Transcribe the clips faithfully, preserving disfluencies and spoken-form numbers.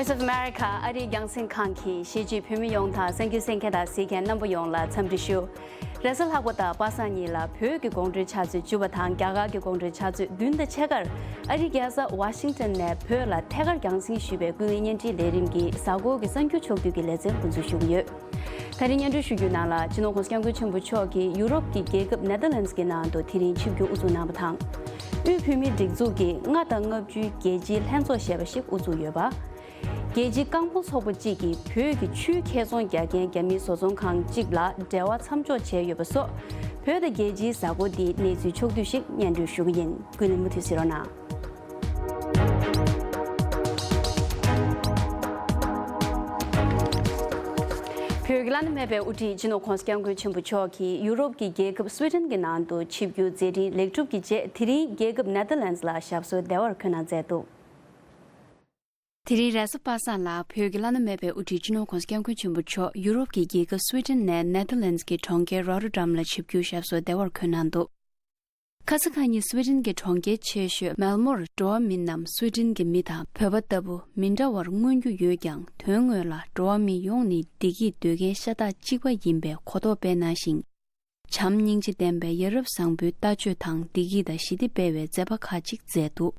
Voice of America ཨ་རིའི་རྒྱང་སྲིང་ཁང་གིས་གཞིས་བྱེས་བོད་མི་ཡོངས་དང་གསན་རྒྱུ་གསན་མཁན་དང་གཟིགས་མཁན་རྣམ་པ་ཡོངས་ལ་འཚམས་འདྲི་ཞུ། རེས་གཟའ་ལྷག་པ་དང་པ་སངས་ཉིན་ལ་བོད་ཀྱི་དགོང་དྲོའི་ཆུ་ཚོད་བཅུ་པ་དང་རྒྱ་གར་གྱི་དགོང་དྲོའི་ཆུ་ཚོད་བདུན་དང་ཕྱེད་ཀར་ཨ་རིའི་རྒྱལ་ས་ཝ་ཤིང་ཊོན་ནས་བོད་ལ་ཐད་ཀར་རྒྱང་སྲིང་ཞུས་པའི་ཀུན་གླེང་བརྙན་འཕྲིན་ལས་རིམ་གྱི་གཟའ་འཁོར་གྱི་གསར་འགྱུར་ཕྱོགས་བསྡུས་ཀྱི་ལེ་ཚན་འགོ་འཛུགས་ཞུ་གི་ཡོད། ད་རིང་སྙན་སྒྲོན་ཞུ་རྒྱུའི་ནང་ལ་སྤྱི་ནོར་༸གོང་ས་༸སྐྱབས་མགོན་ཆེན་པོ་མཆོག་གིས་ཡུ་རོབ་ཀྱི་རྒྱལ་ཁབ་ནེ་ཐར་ལན་སི་གི་ནང་དུ་དེ་རིང་ཆིབས་བསྒྱུར་དབུ་འཛུགས་གནང་བ་དང་། དབུས་བོད་མིའི་སྒྲིག་འཛུགས་ཀྱིས་ལྔ་དང་ལྔ་བཅུའི་རྒྱལ་སྤྱིའི་ལྷན་ཚོགས་ཞེས་པ་ཞིག་དབུ་འཛུགས་ཡོད་པ། རྒྱལ་སྤྱིའི་རྐང་སྤོལ་ཚོགས་པ་གཅིག་གིས་བོད་ཀྱི་ཆུའི་ཁེ་བཙོང་རྒྱག་མཁན་རྒྱ་མིའི་བཟོ་ཚོང་ཁང་གཅིག་ལ་འབྲེལ་བ་མཚམས་འཇོག་བྱས་ཡོད་པ་སོགས། བོད་དང་རྒྱལ་སྤྱིའི་གཟའ་འཁོར་འདིའི་གནས་ཚུལ་ཕྱོགས་བསྡུས་ཤིག་སྙན་སྒྲོན་ཞུ་གི་ཡིན། ཀུན་གླེང་མུ་མཐུད་གཟིགས་རོགས་གནང་། བོད་ཀྱི་བླ་ན་མེད་པའི་དབུ་ཁྲིད་སྤྱི་ནོར་༸གོང་ས་༸སྐྱབས་མགོན་ཆེན་པོ་མཆོག་གིས་ཡུ་རོབ་ཀྱི་རྒྱལ་ཁབ་སུའེ་ཏེན་གྱི་ནང་དུ་ཆིབས་བསྒྱུར་མཛད་འཕྲིན་ལེགས་གྲུབ་ཀྱི་རྗེས་དེ་རིང་རྒྱལ་ཁབ་ནེ་ཐར་ལན་སི་ལ་ཞབས་སོར་བདེ་བར་འཁོད་གནང་མཛད་འདུག། དེ་རིང་རེས་གཟའ་པ་སངས་ལ་བོད་ཀྱི་བླ་ན་མེད་པའི་དབུ་ཁྲིད་སྤྱི་ནོར་༸གོང་ས་༸སྐྱབས་མགོན་ཆེན་པོ་མཆོག་ཡུ་རོབ་ཀྱི་རྒྱལ་ཁབ་སུའེ་ཏེན་ནས་ནེ་ཐར་ལན་སི་གྱི་གྲོང་ཁྱེར་རོ་ཊར་ཌམ་ལ་ཆིབས་བསྒྱུར་ཞབས་སོར་བདེ་བར་འཁོད་གནང་འདུག། ཁ་ས་ཁ་ཉིན་སུའེ་ཏེན་གྱི་གྲོང་ཁྱེར་ཆེ་ཤོས་མེལ་མོར་འགྲོ་བ་མི་རྣམས་སུའེ་ཏེན་གྱི་མི་དང་བོད་པ་ལྟ་བུ་མི་འདྲ་བར་མངོན་རྒྱུ་ཡོད་ཀྱང་དོན་དངོས་ལ་འགྲོ་བ་མི་ཡོངས་ནི་བདེ་སྐྱིད་འདོད་མཁན་ཤ་སྟག་གཅིག་པ་ཡིན་པའི་གོ་རྟོགས་སྤེལ་གནང་ཞིང་། བྱམས་སྙིང་རྗེ་ལྡན་པའི་ཡ་རབས་བཟང་པོའི་ལྟ་སྤྱོད་དང་བདེ་སྐྱིད་དང་ཞི་བདེ་སྤེལ་བའི་མཛད་པ་ཁག་ཅིག་མཛད་འདུག།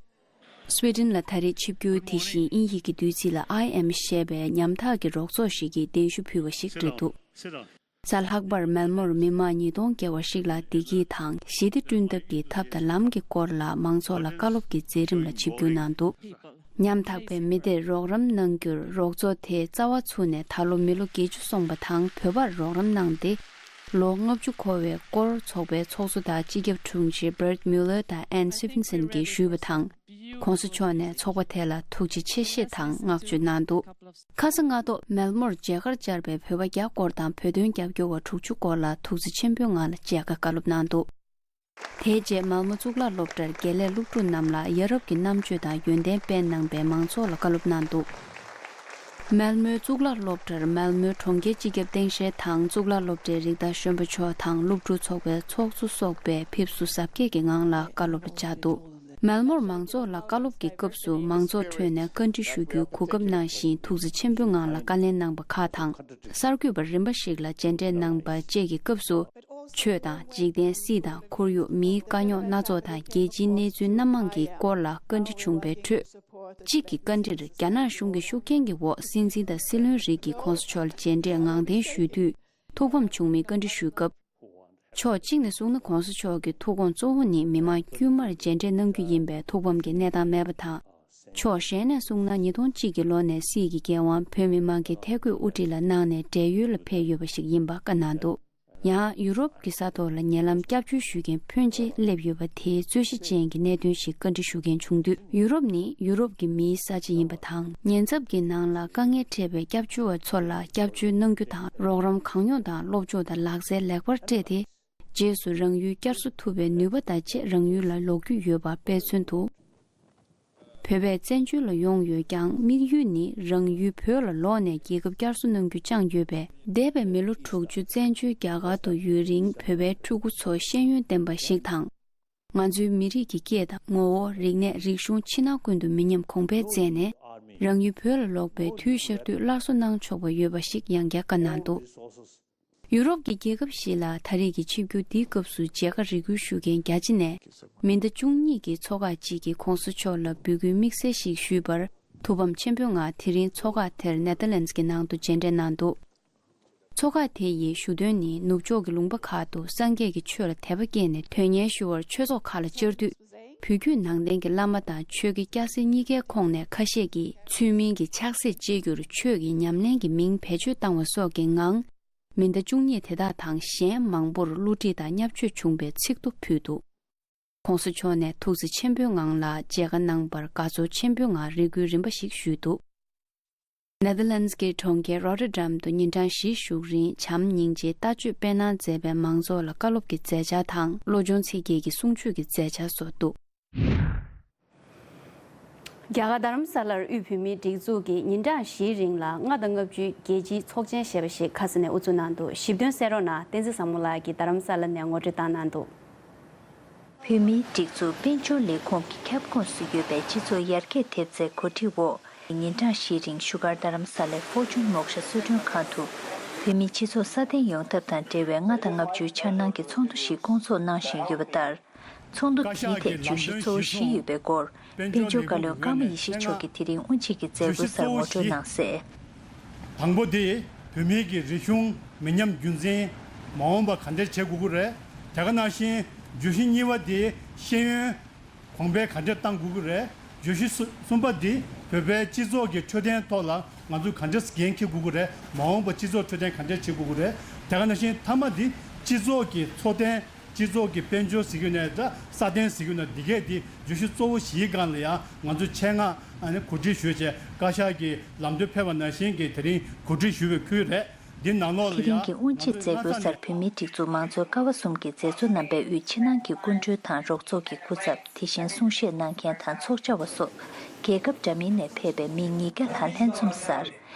སུའེ་ཏེན་ལ་ད་རེས་ཆིབས་བསྒྱུར་དེ་བཞིན་དབྱིན་ཡིག་གི་བསྡུས་ཚིག་ལ་I am ཞེས་པའི་ཉམ་ཐག་གི་རོགས་ཚོགས་ཤིག་གིས་གདན་ཞུ་ཕུལ་བ་ཞིག་རེད་འདུག། གཟའ་ལྷག་པར་མེལ་མོར་མི་མང་ཉིས་སྟོང་བརྒལ་བ་ཞིག་ལ་བདེ་སྐྱིད་དང་ཞི་བདེ་བསྐྲུན་ཐབས་ཀྱི་ཐབས་དང་ལམ་གྱི་སྐོར་ལ་མང་ཚོགས་ལ་བཀའ་སློབ་ཀྱི་མཛད་རིམ་ལ་ཆིབས་བསྒྱུར་གནང་འདུག། ཉམ་ཐག་པའི་མི་སྡེར་རོགས་རམ་གནང་རྒྱུར་རོགས་ཚོགས་དེས་རྩ་བ་ཚུགས་ནས་ད་ལོ་མི་ལོ་བརྒྱད་ཅུ་སོང་བ་དང་བོད་པར་རོགས་རམ་གནང་སྟེ། ལོ་ལྔ་བཅུ་འཁོར་བའི་སྐོར་ཚོགས་པའི་ཚོགས་གཙོ་དང་སྤྱི་ཁྱབ་དྲུང་ཆེ་Bert Muller དང་Ann Stevenson གྱིས་ཞུས་པ་དང་། ༸གོང་ས་མཆོག་ནས་ཚོགས་པ་དེ་ལ་ཐུགས་རྗེ་ཆེ་བཞེས་དང་བསྔགས་བརྗོད་གནང་འདུག། ཁ་ས་སྔ་ཐོག་མེལ་མོར་མཇལ་ཁར་བཅར་བའི་བོད་པ་བརྒྱ་སྐོར་དང་བོད་དོན་རྒྱབ་སྐྱོར་བ་དྲུག་ཅུ་སྐོར་ལ་ཐུགས་རྗེ་ཆེན་པོའི་ངང་ལ་མཇལ་ཁ་བཀའ་སློབ་གནང་འདུག། དེའི་རྗེས་མལ་མོ་གཙུག་ལག་སློབ་གྲྭར་དགེ་ལས་སློབ་ཕྲུག་རྣམས་ལ་ཡ་རབས་ཀྱི་རྣམ་དཔྱོད་དང་ཡོན་ཏན་སྤེལ་གནང་པའི་མང་ཚོགས་ལ་བཀའ་སློབ་གནང་འདུག། མལ་མོའི་གཙུག་ལག་སློབ་གྲྭར་མལ་མོའི་གྲོང་ཁྱེར་སྤྱི་ཁྱབ་སྟངས་དཔྱལ་དང་གཙུག་ལག་སློབ་གྲྭའི་རིགས་བདག་གཞོན་པ་མཆོག་དང་སློབ་ཕྲུག་ཚོགས་པའི་ཚོགས་གཙོ་སོགས་པས་ཕེབས་བསུ་གཟབ་རྒྱས་ཀྱི་ངང་ལ་བཀའ་སློབ་ལ་བཅར་འདུག། མལ་མོར་མང་ཚོགས་ལ་བཀའ་སློབ་ཀྱི་སྐབས་སུ་མང་ཚོགས་ཁྲོད་ནས་བཀའ་འདྲི་ཞུ་རྒྱུའི་གོ་སྐབས་གནང་ཞིང་ཐུགས་རྗེ་ཆེན་པོའི་ངང་ལ་བཀའ་ལན་གནང་པ་ཁག་དང་། གསར་འགོད་པ་རིམ་པ་ཞིག་ལ་མཇལ་འཕྲད་གནང་པ་བཅས་ཀྱི་སྐབས་སུ། ཆོས་དང་འཇིག་རྟེན། སྲིད་དང་ཁོར་ཡུག་མིའི་དཀའ་རྙོག་སྣ་ཚོགས་དང་རྒྱལ་སྤྱིའི་གནས་ཚུལ་སྣ་མང་གི་སྐོར་ལ་བཀའ་འདྲི་བྱུང་བའི་ཁྲོད། གཅིག་གི་བཀའ་འདྲིར་རྒྱ་ནག་གཞུང་གི་ཤུགས་རྐྱེན་གྱི་འོག་སྲིད་འཛིན་དང་སྲིད་བློན་རིགས་ཀྱིས་༸གོང་ས་མཆོག་ལ་མཇལ་འཕྲད་ངང་བསྟན་ཞུས་དུས་ཐུགས་ཕམ་བྱུང་མིན་བཀའ་འདྲི་ཞུས་སྐབས། ཕྱོགས་གཅིག་ནས་གསུངས་ན་༸གོང་ས་མཆོག་གི་ཐུགས་དགོངས་གཙོ་བོ་ནི་མི་མང་དཀྱུས་མར་མཇལ་འཕྲད་གནང་རྒྱུ་ཡིན་པས་ཐུགས་ཕམ་གྱི་གནས་སྟངས་མེད་པ་དང་། ཕྱོགས་གཞན་ནས་གསུངས་ན་ཉིས་སྟོང་གཅིག་གི་ལོ་ནས་སྲིད་ཀྱི་འགན་དབང་བོད་མི་མང་གི་ཐད་བསྐོས་དབུ་ཁྲིད་ལ་གནང་ནས་བགྲེས་ཡོལ་ལ་ཕེབས་ཡོད་པ་ཞིག་ཡིན་པ་བཀའ་གནང་འདུག། ཡང་ཡུ་རོབ་ཀྱི་ས་ཐོག་ལ་ཉེ་ལམ་སྐྱབས་བཅོལ་ཞུ་མཁན་ཕོན་ཆེ་སླེབས་ཡོད་པ་དེའི་རྩོད་གཞི་ཅན་གྱི་གནད་དོན་ཞིག་བཀའ་འདྲི་ཞུ་མཁན་བྱུང་དུས། ཡུ་རོབ་ནི་ཡུ་རོབ་ཀྱི་མིའི་ས་ཆ་ཡིན་པ་དང་། ཉེན་ཚབས་ཀྱི་ནང་ལ་དཀའ་ངལ་འཕྲད་པའི་སྐྱབས་བཅོལ་བ་ཚོ་ལ་སྐྱབས་བཅོལ་གནང་རྒྱུ་དང་། རོགས་རམ་གང་ཡོང་དང་སློབ་སྦྱོང་དང་ལག་རྩལ་ལེགས་པར་སྤྲད་དེ། རྗེས་སུ་རང་ཡུལ་བསྐྱར་གསོ་ཐུབ་པའི་ནུས་པ་དང་བཅས་རང་ཡུལ་ལ་ལོག་རྒྱུ་ཡོད་པ་དཔེ་མཚོན་དུ། བོད་པས་བཙན་བྱོལ་ལ་ཡོང་ཡོད་ཀྱང་དམིགས་ཡུལ་ནི་རང་ཡུལ་བོད་ལ་ལོག་ནས་རྒྱལ་ཁབ་བསྐྱར་གསོ་གནང་རྒྱུ་བཅངས་ཡོད་པས། འདས་པའི་མི་ལོ་དྲུག་ཅུ་བཙན་བྱོལ་རྒྱ་གར་དུ་ཡུན་རིང་བོད་པའི་ཕྲུ་གུ་ཚོ་ཤེས་ཡོན་ལྡན་པ་ཞིག་དང་། ང་ཚོའི་མི་རིགས་ཀྱི་སྐད་དང་ངོ་བོ། རིག་གནས། རིག་གཞུང་། ཕྱི་ནང་ཀུན་ཏུ་མི་ཉམས་གོང་འཕེལ་མཛད་ནས། རང་ཡུལ་བོད་ལ་ལོག་པའི་དུས་ཤར་དུས་སླར་གསོ་གནང་ཆོག་པ་ཡོད་པ་ཞིག་ཡང་བསྐྱར་བཀའ་གནང་འདུག། ཡུ་རོབ་ཀྱི་རྒྱལ་ཁབ་བཞི་ལ་ད་རེས་ཀྱི་ཆིབས་བསྒྱུར་འདིའི་སྐབས་སུ་མཇལ་ཁ་རེ་སྐུལ་ཞུ་མཁན་བརྒྱ་ཆ་ནས་མི་ཟླ་བཅུ་གཉིས་ཀྱི་ཚོགས་ཁག་ཅིག་གིས་༸གོང་ས་མཆོག་ལ་འབོད་སྐུལ་དམིགས་བསལ་ཞིག་ཞུས་པར་ཐུགས་ཕམ་ཆེན་པོའི་ངང་དེ་རིང་ཚོགས་ཁག་དེར་ནེ་ཐར་ལན་སི་གི་ནང་དུ་མཇལ་འཕྲད་གནང་འདུག། ཚོགས་ཁག་དེ་ཡི་ཞུ་དོན་ནི་ནུབ་ཕྱོགས་ཀྱི་ལུང་པ་ཁག་ཏུ་སངས་རྒྱས་ཀྱི་ཆོས་ལ་དད་པ་སྐྱེས་ནས་དོན་གཉེར་ཞུ་བར་ཆོས་ཚོགས་ཁག་ལ་བཅར་དུས། བོད་བརྒྱུད་ནང་བསྟན་གྱི་བླ་མ་དང་ཆོས་དགེ་སྐྱ་སེར་གཉིས་ཀའི་ཁོངས་ནས་ཁ་ཤས་ཀྱིས་ཚུལ་མིན་གྱི་ཕྱག་བསྲེས་བཅས་བསྒྱུར་ཆོས་ཀྱི་ཉམས་ལེན་གྱི་མིང་བེད་སྤྱོད་བཏང་བ་སོགས་ཀྱི་ངང་། མི་ཟླ་བཅུ་གཉིས་དེ་དག་དང་གཞན་མང་པོར་བསླུ་བྲིད་དང་བརྙས་བཅོས་བྱུང་བའི་ཚིག་ཐོ་ཕུལ་འདུག། ༸གོང་ས་མཆོག་ནས་ཐུགས་བརྩེ་ཆེན་པོའི་ངང་ལ་མཇལ་ཁ་གནང་བར་དགའ་ཚོར་ཆེན་པོའི་ངང་རེ་སྐུལ་རིམ་པ་ཞིག་ཞུས་འདུག། ནེ་ཐར་ལན་སི་གི་གྲོང་ཁྱེར་རོ་ཊར་ཌམ་དུ་ཉིན་གྲངས་བཞིའི་བཞུགས་རིང་བྱམས་སྙིང་རྗེའི་ལྟ་སྤྱོད་སྤེལ་གནང་མཛད་པའི་མང་ཚོགས་ལ་བཀའ་སློབ་ཀྱི་མཛད་འཆར་དང་བློ་སྦྱོང་ཚིག་བརྒྱད་ཀྱི་གསུང་ཆོས་ཀྱི་མཛད་འཆར་སོགས་འདུག། རྒྱ་གར་རྡ་རམ་ས་ལར་དབུས་བོད་མིའི་སྒྲིག་འཛུགས་ཀྱིས་ཉིན་གྲངས་བཞིའི་རིང་ལ་ལྔ་དང་ལྔ་བཅུའི་རྒྱལ་སྤྱིའི་ཚོགས་ཆེན་ཞེས་པ་ཞིག་ཁ་ས་ནས་དབུ་འཛུགས་གནང་འདུག། ཞིབ་དོན་གསན་རོགས་གནང་། བསྟན་འཛིན་བཟང་མོ་ལགས་ཀྱིས་རྡ་རམ་ས་ལ་ནས་ངོ་སྤྲོད་བཏང་གནང་འདུག། བོད་མིའི་སྒྲིག་འཛུགས་དཔལ་འབྱོར་ལས་ཁུངས་ཀྱི་ཁྱབ་ཁོངས་སུ་ཡོད་པའི་སྤྱི་ཚོགས་ཡར་རྒྱས་ཐེབས་རྩའི་གོ་སྒྲིག་འོག། ཉིན་གྲངས་བཞིའི་རིང་བཞུགས་སྒར་རྡ་རམ་ས་ལའི་ཧྥོར་ཅུན་མོག་ཤ་གསོལ་མགྲོན་ཁང་དུ་བོད་མིའི་སྤྱི་ཚོགས་སྲ་བརྟན་ཡོང་ཐབས་དང་འབྲེལ་བའི་ལྔ་དང་ལྔ་བཅུའི་འཆར་སྣང་གི་ཚོགས་འདུ་ཞིག་བསྐོང་ཚོགས་གནང་བཞིན་ཡོད་པ་ལྟར། ཚོགས་འདུ་དེའི་ཐད་བརྗོད་གཞི་གཙོ་བོ་བཞི་ཡོད་པའི་སྐོར་དཔལ་འབྱོར་བཀའ་བློན་ཀརྨ་ཡེ་ཤེས་མཆོག་གིས་དེ་རིང་དབུ་འབྱེད་ཀྱི་མཛད་སྒོའི་སར་ངོ་སྤྲོད་གནང་གསལ། དང་པོ་དེ་བོད་མིའི་གི་རིག་གཞུང་མི་ཉམས་རྒྱུན་འཛིན་མ་འོངས་པ་ག་འདྲས་བྱེད་དགོས་ཀྱི་རེད། དེ་ག་ནང་བཞིན་བརྗོད་གཞི་གཉིས་པ་དེ་ཤེས་ཡོན་གོང་འཕེལ་ག་འདྲས་གཏང་དགོས་ཀྱི་རེད། བརྗོད་གཞི་གསུ་གསུམ་པ་འདི་བོད་པའི་སྤྱི་ཚོགས་ཀྱི་འཕྲོད་བསྟེན་ཐོག་ལ་ང་ཚོས་ག་འདྲས་འགན་འཁྱེར་དགོས་ཀྱི་རེད། མ་འོངས་པ་སྤྱི་ཚོགས་འཕྲོད་བསྟེན་ག་འདྲས་བྱེད་དགོས་ཀྱི་རེད། དེ་ག་ནང་བཞིན་མཐའ་མ་འདི་སྤྱི་ཚོགས་ཀྱི་འཚོ་རྟེན། སྤྱི་ཚོགས་ཀྱི་དཔལ་འབྱོར་ཟེར་གྱི་ནས་ད་སྲ་བརྟན་ཟེར་གྱི་ན་འདི་གས་འདི་བརྗོད་གཞི་གཙོ་བོ་བཞིའི་སྒང་ལ་ཡང་ང་ཚོས་ཆེད་མངགས་ཨ་ནི་གོ་སྒྲིག་ཞུས་བྱས་བཀའ་ཤག་གི་ལམ་སྟོན་ཕེབས་པ་ནང་བཞིན་གྱི་དེ་རིང་གོ་སྒྲིག་ཞུས་པའི་ཁུལ་རེད། འདི་ནང་ལོགས་ལ་དེ་རིང་ཡང་གི་དབུ་འབྱེད་མཛད་སྒོའི་སར་བོད་མིའི་སྒྲིག་འཛུགས་མང་གཙོའི་ཀ་བ་གསུམ་གྱི་མཛད་གཙོ་རྣམ་པས་དབུས་ཕྱི་ནང་གི་སྐུ་མགྲོན་དང་རོགས་ཚོགས་ཀྱི་སྐུ་ཚབ། དེ་བཞིན་གསུང་བཤད་གནང་མཁན་དང་ཚོགས་བཅར་བ་སོགས་རྒྱལ་ཁབ་འདྲ་མིན་ནས་ཕེབས་པའི་མི་ཉིས་བརྒྱ་ལྷག་ལྷན་འཛོམས་སར།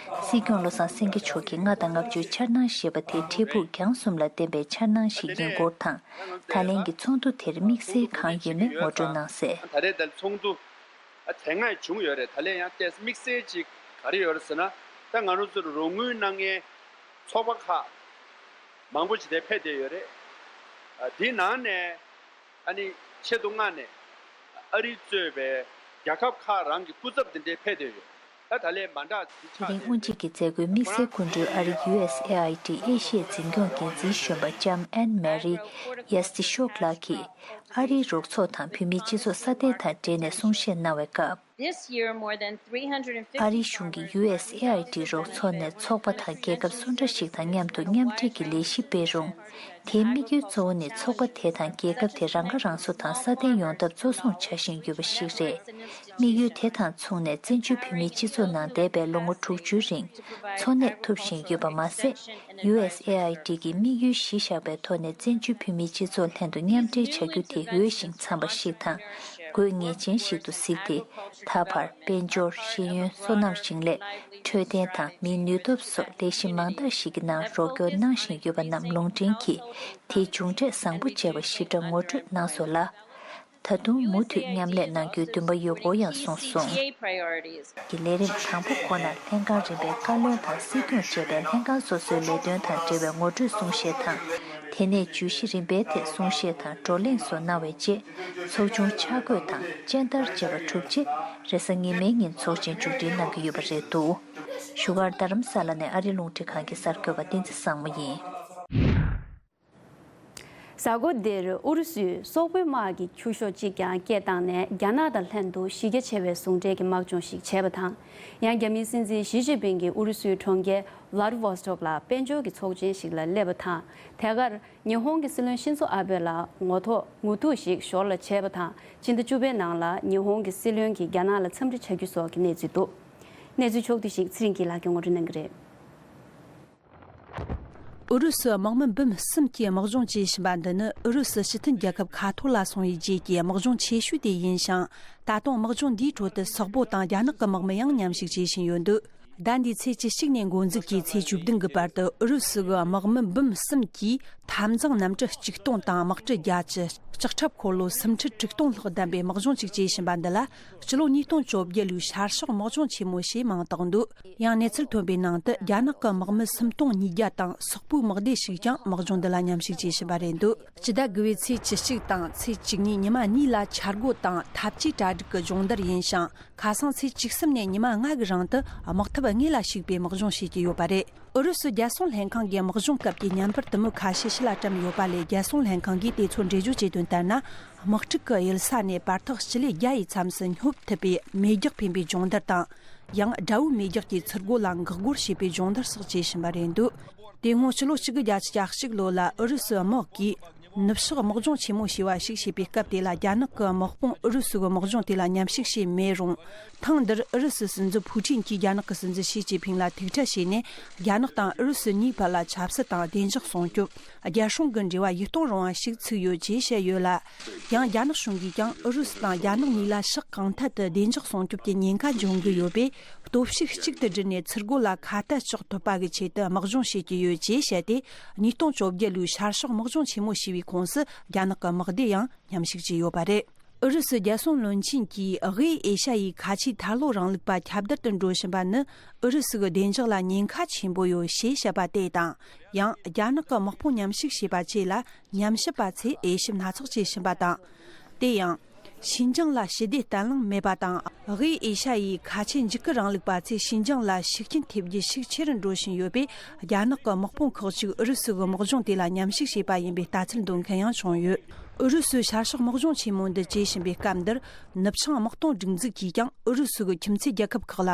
སྲིད་སྐྱོང་བློ་བཟང་སེང་གེ་མཆོག་གིས་ལྔ་དང་ལྔ་བཅུའི་འཆར་སྣང་ཞེས་པ་དེ་འཕྲལ་ཕུགས་རྒྱང་གསུམ་ལ་བརྟེན་པའི་འཆར་སྣང་ཞིག་ཡིན་སྐོར་དང་། ད་ལན་གྱི་ཚོགས་འདུ་དེར་དམིགས་བསལ་གང་ཡོད་མེད་ངོ་སྤྲོད་གནང་གསལ། ད་རེས་ད་ཚོགས་འདུ་ཨ་དེ་སྔ་བྱུང་ཡོད་རེད། ད་ལན་ཡང་ཏོག་ཙམ་དམིགས་བསལ་ཅིག་ག་རེ་ཡོད་རེད་ཟེར་ན། ད་ང་རང་ཚོར་རོགས་དངུལ་གནང་མཁན་ཚོགས་པ་ཁག་མང་པོ་ཅིག་དེ་ཕེབས་བསྡད་ཡོད་རེད། ཨ་དེའི་ནང་ནས་ཨ་ནི་ཆེད་དུ་མངགས་ནས་ཨ་རི་གཙོས་པའི་རྒྱལ་ཁབ་ཁག་རང་གི་སྐུ་ཚབ་དེ་འདྲའི་ཕེབས་བསྡད་ཡོད། ད་ད་ལན་མ་འདྲ་དེ་དེ་ཆགས་རིང་དབུ་འབྱེད་ཀྱི་མཛད་སྒོའི་དམིགས་བསལ་སྐུ་མགྲོན་ཨ་རི་ཡུ་ཨེས་ཨེ་ཨའི་ཏི་ཨེ་ཤི་ཡའི་འཛིན་སྐྱོང་འགན་འཛིན་གཞོན་པ་ལྕམ་ཨན་མེ་རི་ཡེ་སི་ཏི་ཤོག་ལགས་ཀྱིས་ཨ་རིའི་རོགས་ཚོགས་དང་བོད་མིའི་སྤྱི་ཚོགས་སྲ་བརྟན་དང་འབྲེལ་ནས་གསུང་བཤད་གནང་བའི་སྐབས། This year, more than three hundred fifty ཨ་རིའི་གཞུང་གིས་ཡུ་ཨེས་ཨེ་ཨའི་ཏི་རོགས་ཚོགས་ནས་ཚོགས་པ་དང་རྒྱལ་ཁབ་སུ་འདྲ་ཞིག་དང་མཉམ་དུ་མཉམ་འབྲེལ་གྱི་ལས་གཞི་སྤེལ་རུང་། དེའི་དམིགས་ཡུལ་གཙོ་བོ་ནི་ཚོགས་པ་དེ་དང་རྒྱལ་ཁབ་དེ་རང་ཁ་རང་གསོ་དང་སྲ་བརྟན་ཡོང་ཐབས་གཙོ་བཟུང་བྱ་བཞིན་ཡོད་པ་ཞིག་རེད། དམིགས་ཡུལ་དེ་དང་མཚུངས་ནས་བཙན་བྱོལ་བོད་མིའི་སྤྱི་ཚོགས་ནང་འདས་པའི་ལོ་ངོ་དྲུག་ཅུའི་རིང་འཚོ་གནས་ཐུབ་བཞིན་ཡོད་པ་མ་ཟད། ཡུ་ཨེས་ཨེ་ཨའི་ཏི་གིས་དམིགས་ཡུལ་གཞི་བཞག་པའི་ཐོག་ནས་བཙན་བྱོལ་བོད་མིའི་སྤྱི་ཚོགས་ལྷན་དུ་མཉམ་འབྲེལ་བྱ་རྒྱུ་དེ་འོས་ཤིང་འཚམ་པ་ཞིག་དང་། དགོས་ངེས་ཅན་ཞིག་ཏུ་གཟིགས་ཏེ། ད་བར་དཔལ་འབྱོར། ཤེས་ཡོན། སོ་ནམ་ཞིང་ལས། འཕྲོད་བསྟེན་དང་མིའི་ནུས་སྟོབས་སོགས་ལས་གཞི་མང་དག་ཞིག་གི་ནང་རོགས་སྐྱོར་གནང་བཞིན་ཡོད་པ་རྣམས་ལུང་འདྲེན་གྱིས། དེའི་མཇུག་འབྲས་བཟང་པོ་བྱས་པ་ཞིབ་ཕྲ་ངོ་སྤྲོད་གནང་སོང་ལ། ད་དུང་མུ་མཐུད་མཉམ་ལས་གནང་རྒྱུའི་འདུན་པ་ཡོད་སྐོར་ཡང་གསུངས་སོང་། གི་ལས་རིམ་དང་པོ་ཁོ་ནར་ལྷན་ཁང་རིམ་པའི་བཀའ་བློན་དང་སྲིད་སྐྱོང་བཅས་པས་ལྷན་ཁང་སོ་སོའི་ལས་དོན་དང་འབྲེལ་བའི་ངོ་སྤྲོད་གསུང་བཤད་དང་། དེ་ནས་བརྗོད་གཞི་རིམ་པའི་ཐད་གསུང་བཤད་དང་བགྲོ་གླེང་སོགས་གནང་བའི་རྗེས། ཚོགས་ཆུང་ཆ་བགོས་དང་སྤྱན་བསྟར་བཅས་པ་གྲུབ་རྗེས། རེས་གཟའ་ཉི་མའི་ཉིན་ཚོགས་ཆེན་མཇུག་སྒྲིལ་གནང་གི་ཡོད་པ་རེད་འདུག་བཞུགས་སྒར་རྡ་རམ་ས་ལ་ནས་ཨ་རི་རླུང་འཕྲིན་ཁང་གི་གསར་འགོད་པ་བསྟན་འཛིན་བཟང་མོ་ཡིན། གཟའ་འཁོར་འདིར་ཨུ་རུ་སུས་སོག་པོའི་དམག་གི་ཁྱུ་ཤོག་གཅིག་ཀྱང་སྐད་བཏང་ནས། རྒྱ་ནག་དང་ལྷན་དུ་གཞི་རྒྱ་ཆེ་བའི་ཟུང་འབྲེལ་གྱི་དམག་སྦྱོང་ཞིག་བྱས་པ་དང་། ཡང་། རྒྱ་མིའི་སྲིད་འཛིན་ཞི་ཅིན་ཕིང་གིས་ཨུ་རུ་སུའི་གྲོང་ཁྱེར་ཝླ་ཌི་ཝོ་སི་ཊོག་ལ་དཔལ་འབྱོར་གྱི་ཚོགས་ཆེན་ཞིག་ལ་སླེབས་པ་དང་། དེ་གར་ཉི་ཧོང་གི་སྲིད་བློན་ཤིན་ཛོ་ཨ་བྷེ་ལ་ངོ་ཐོག་ངོ་ཐུག་ཞིག་ཞོར་ལ་བྱས་པ་དང་། ཕྱི་ཟླ་བཅུ་པའི་ནང་ལ་ཉི་ཧོང་གི་སྲིད་བློན་གྱིས་རྒྱ་ནག་ལ་འཚམས་འདྲི་བྱ་རྒྱུ་སོགས་ཀྱི་གནས་ཚུལ་འདུག་གནས་ཚུལ་ཕྱོགས་བསྡུས་ཤིག་ཚེ་རིང་སྐྱིད་ལགས་ཀྱིས་ངོ་སྤྲོད་གནང་གི་རེད། ཨུ་རུ་སུའི་དམག་མི་འབུམ་གསུམ་གྱིས་དམག་སྦྱོང་བྱེད་བཞིན་པ་འདི་ནི་ཨུ་རུ་སུ་སྤྱི་མཐུན་རྒྱལ་ཁབ་ཁ་ཐོར་ལ་སོང་བའི་རྗེས་ཀྱི་དམག་སྦྱོང་ཆེ་ཤོས་དེ་ཡིན་ཞིང་། ད་དུང་དམག་སྦྱོང་འདིའི་ཁྲོད་དུ་སོག་པོ་དང་རྒྱ་ནག་གི་དམག་མི་ཡང་མཉམ་ཞུགས་བྱེད་བཞིན་ཡོད་འདུག་ཟླ་འདིའི་ཚེས་བཅུ་གཅིག་ནས་འགོ་འཛུགས་ཀྱིས་ཚེས་བཅུ་བདུན་གྱི་བར་དུ་ཨུ་རུ་སུ་གི་དམག་མི་འབུམ་གསུམ་གྱིས་འཐབ་འཛིང་གནམ་གྲུ་བཅུ་སྟོང་དང་དམག་གྲུ་བརྒྱད་ཅུ། ལྕགས་ཁྲབ་འཁོར་ལོ་སུམ་ཁྲི་དྲུག་སྟོང་ལྷག་ལྡན་པའི་དམག་སྦྱོང་ཞིག་བྱེད་བཞིན་པ་འདི་ལ། ཕྱི་ལོ་ཉིས་སྟོང་བཅོ་བརྒྱད་ལོའི་ཤར་ཕྱོགས་དམག་སྦྱོང་ཆེན་མོ་ཞེས་མིང་བཏགས་འདུག་ཡང་གནས་ཚུལ་ཐོན་པའི་ནང་དུ། རྒྱ་ནག་གི་དམག་མི་སུམ་སྟོང་ཉིས་བརྒྱ་དང་། སོག་པོའི་དམག་སྡེ་ཞིག་ཀྱང་དམག་སྦྱོང་འདི་ལ་མཉམ་ཞུགས་བྱེད་བཞིན་པ་རེད་འདུག་སྤྱི་ཟླ་དགུ་པའི་ཚེས་བཅུ་གཅིག་དང་ཚེས་བཅུ་གཉིས་ཉི་མ་གཉིས་ལ་འཆར་སྒོ་དང་འཐབ་ཇུས་གྲ་སྒྲིག་གི་སྦྱོང་བརྡར་ཡིན་ཞིང་། ཁ་སང་ཚེས་བཅུ་གསུམ་ནས་ཉི་མ་ལྔ་གི་རིང་དུ་དམག་འཐབ་དངོས་ལ་ཞུགས་པའི་དམག་སྦྱོང་བྱེད་ཀྱི་ཡོད་པ་རེད། ཨུ་རུ་སུ་རྒྱལ་སྲུང་ལྷན་ཁང་གིས་དམག་སྦྱོང་སྐབས་ཀྱི་བརྙན་པར་དུ་མ་ཁ་ཤས་ཕྱི་ལ་བཀྲམ་ཡོད་པ་ལས། རྒྱལ་སྲུང་ལྷན་ཁང་གིས་དེ་ཚོར་འགྲེལ་བརྗོད་བྱས་དོན་ལྟར་ན། དམག་འཁྲུག་གི་གཡུལ་ས་ནས་བར་ཐག་སྤྱི་ལེ་བརྒྱ་ཡི་མཚམས་སུ་སྙོབ་ཐུབ་པའི་མེ་རྒྱག་འཕེན་པའི་སྦྱོང་བརྡར་དང་། ཡང་། དགྲ་བོའི་མེ་རྒྱག་གིས་ཚུར་རྒོལ་ལ་འགག་རྒོལ་བྱེད་པའི་སྦྱོང་བརྡར་སོགས་བྱེད་བཞིན་པ་རེད་འདུག་དེ་སྔོན་ཕྱི་ལོ་གཅིག་དགུ་བརྒྱད་ཅུ་གྱ་གཅིག་ལོ་ལ་ཨུ་རུ་སུའི་དམག་གིས་ནུབ་ཕྱོགས་དམག་སྦྱོང་ཆེན་མོ་ཞེས་པ་ཞིག་བྱས་པའི་སྐབས་དེ་ལ། རྒྱ་ནག་གི་དམག་དཔུང་ཨུ་རུ་སུ་གི་དམག་སྦྱོང་དེ་ལ་མཉམ་ཞུགས་བྱས་མེད་རུང་། ཐེངས་འདིར་ཨུ་རུ་སུའི་སྲིད་འཛིན་ཕུའུ་ཀྲིན་གྱིས་རྒྱ་ནག་གི་སྲིད་འཛིན་ཞི་ཅིན་ཕིང་ལ་ཐུག་འཕྲད་བྱས་ནས། རྒྱ་ནག་དང་ཨུ་རུ་སུ་གཉིས་བར་ལ་ཆབ་སྲིད་དང་བདེ་འཇགས་སྲུང་སྐྱོབ། རྒྱལ་སྲུང་གི་འབྲེལ་བ་ཡིད་རྟོན་རུང་བ་ཞིག་ཚུགས་ཡོད་ཅེས་བཤད་ཡོད་ལ། ཡང་། རྒྱ་ནག་གཞུང་གིས་ཀྱང་ཨུ་རུ་སུ་དང་རྒྱ་ནག་གཉིས་ལ་ཕྱོགས་གང་ཐད་དུ་བདེ་འཇགས་སྲུང་སྐྱོབ་ཀྱི་ཉེན་ཁ་འབྱུང་གི་ཡོད་པས། སྟོབས་ཤུགས་གཅིག་ཏུ་བསྒྲིལ་ནས་ཚུར་རྒོལ་ལ་ཁ་གཏད་གཅོག་ཐུབ་པ་གི་ཆེད་དུ་དམག་སྦྱོང་བྱེད་ཀྱི་ཡོད་ཅེས་བཤད་དེ། ཉིས་སྟོང་བཅོ་བརྒྱད་ལོའི་ཤར་ཕྱོགས་དམག་སྦྱོང་ཆེན་མོ་ཞེས་པའི་ཁོངས་སུ་རྒྱ་ནག་གི་དམག་སྡེ་ཡང་མཉམ་ཞུགས་བྱས་ཡོད་པ་རེད། ཨུ་རུ་སུ་རྒྱལ་སྲུང་བློན་ཆེན་གྱིས་དབུས་ཨེ་ཤ་ཡའི་ཁ་ཆེའི་མཐའ་ལྷོ་རིང་ལུགས་པ་ཁྱབ་གདལ་དུ་འགྲོ་བཞིན་པ་ནི་ཨུ་རུ་སུ་གི་བདེ་འཇགས་ལ་ཉེན་ཁ་ཆེན་པོ་ཡོད་ཞེས་བཤད་པ་དེ་དང་། ཡང་རྒྱ་ནག་གི་དམག་དཔུང་མཉམ་ཞུགས་བྱས་པ་བཅས་ལ་ཉམས་ཞིབ་པ་ཚོས་དབྱེ་ཞིབ་སྣ་ཚོགས་བྱེད་བཞིན་པ་དང་། དེ་ཡང་། ཤིན་ཅང་ལ་ཞི་བདེ་བརྟན་ལྷིང་མེད་པ་དང་། དབུས་ཨེ་ཤ་ཡའི་ཁ་ཆེ་འཇིགས་སྐུལ་རིང་ལུགས་པ་ཚོས་ཤིན་ཅང་ལ་ཤུགས་རྐྱེན་ཐེབས་རྒྱུ་ཤུགས་ཆེ་རུ་འགྲོ་བཞིན་ཡོད་པས། རྒྱ་ནག་གི་དམག་དཔུང་ཁག་ཅིག་ཨུ་རུ་སུ་གི་དམག་སྦྱོང་དེ་ལ་མཉམ་ཞུགས་བྱས་པ་ཡིན་པའི་ལྟ་ཚུལ་འདོན་མཁན་ཡང་བྱུང་ཡོད། ཨུ་རུ་སུའི་ཤར་ཕྱོགས་དམག་སྦྱོང་ཆེན་མོ་འདི་བྱེད་བཞིན་པའི་སྐབས་འདིར། ནུབ་བྱང་དམག་དོན་སྒྲིག་འཛུགས་ཀྱིས་ཀྱང་ཨུ་རུ་སུ་གི་ཁྱིམ་མཚེས་རྒྱལ་ཁབ་ཁག་ལ་